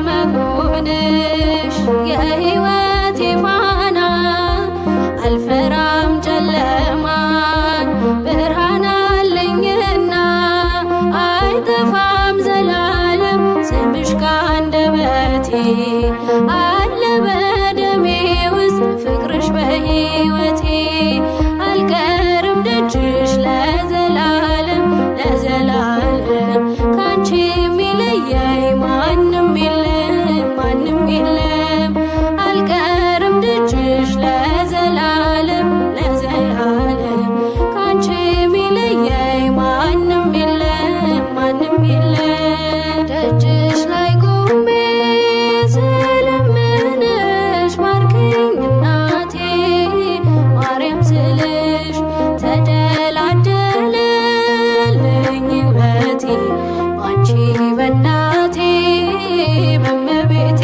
በመሆንሽ የሕይወቴ ፋና፣ አልፈራም ጨለማን፣ ብርሃን አለኝና። አይጠፋም ዘላለም ስምሽ ካንደበቴ፣ አለ በደሜ ውስጥ ፍቅርሽ በሕይወቴ። አልቀርም ደጅሽ ለዘላለም ለዘላለም፣ ካንቺ የሚለየኝ ማንም የለም፣ ማንም የለም። አልቀርም ደጅሽ ለዘላለም ለዘላለም፣ ካንቺ የሚለየኝ ማንም የለም፣ ማንም የለም። ደጅሽ ላይ ቆሜ ስለምንሽ ባርኪኝ እናቴ ማርያም ስልሽ፣ ተደላደለልኝ ሕይወቴ ባንቺ በእናቴ በእመቤቴ።